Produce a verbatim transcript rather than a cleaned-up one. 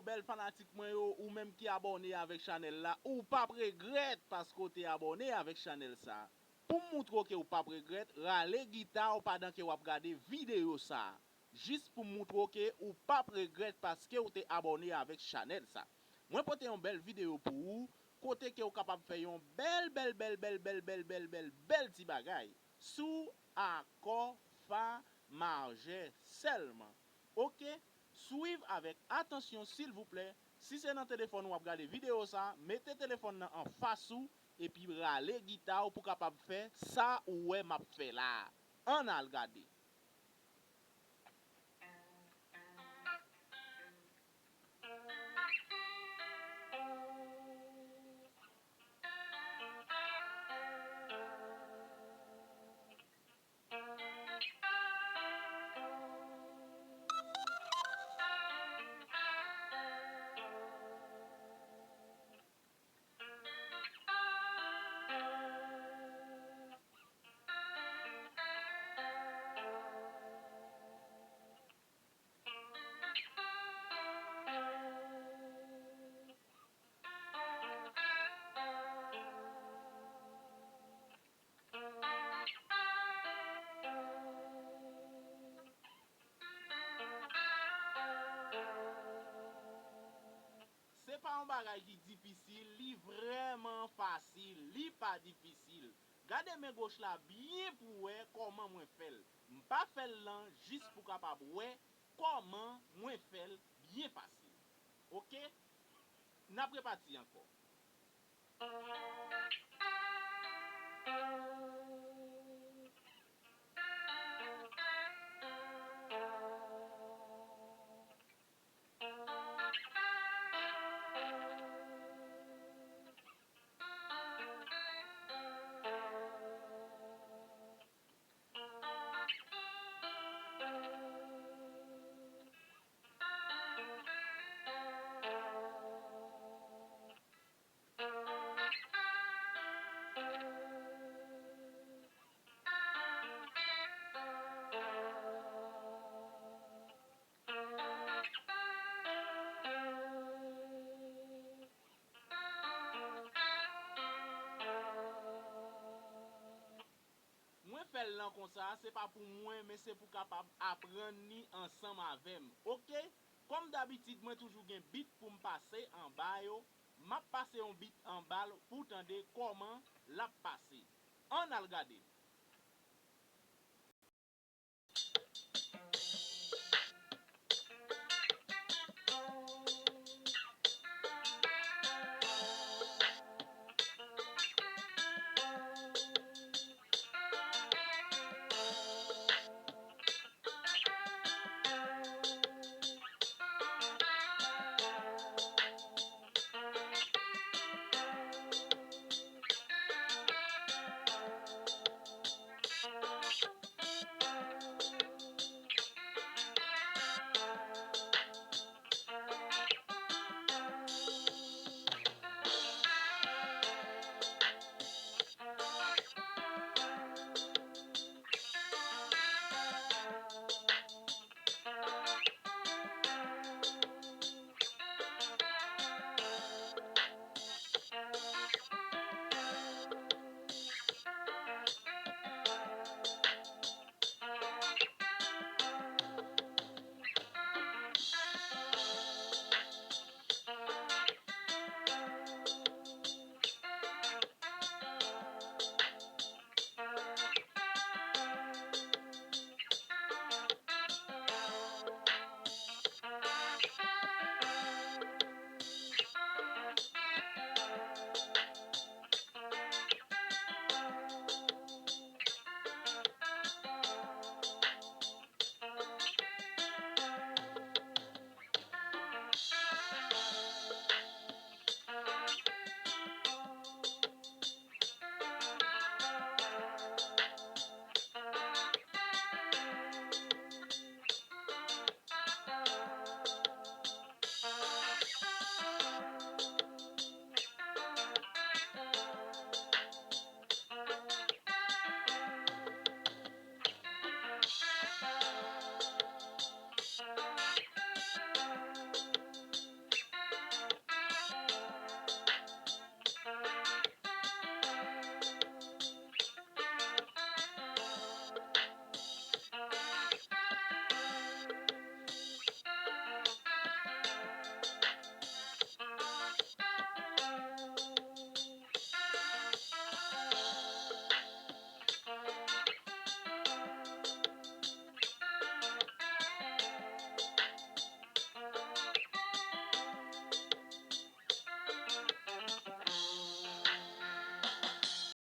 Bèl fanatik mwen yo, ou menm ki abòne avèk chanèl la, ou p ap regrèt paske w te abòne avèk chanèl sa. Pou m moutre w ke w p ap regrèt, rale gita w pandan ke w ap gade videyo sa. Jis pou m moutre w ke ou p ap regrèt paske w te abòne avèk chanèl sa. Mwen pote yon bèl videyo pou ou, kote ke w kapab fè yon bèl, bèl, bèl, bèl, bèl, bèl, bèl, bèl, bèl ti bagay sou akò fa majè sèlman. Oke? Swiv avèk atansyon, silvouplè. Si se nan telefòn ou ap gade videyo sa, mete telefòn nan anfas ou, epi rale gita w pou kapab fè sa ou wè m ap fè la a. Ann al gade. Se pa yon bagay ki difisil, li vrèman fasil, li pa difisil. Gade men goch la byen pou w wè kòman mwen fè l. M pa fè l lan jis pou kapab wè kòman mwen fè l byen fasil. Oke? N ap repati ankò. Mwen fè l lan konsa, se pa pou mwen, men se pou kapab aprann li ansanm avè m. Oke? Kòm dabitid, mwen toujou gen bit pou m pase anba yo. M ap pase yon bit anba l pou w tande kòman l ap pase. Ann al gade.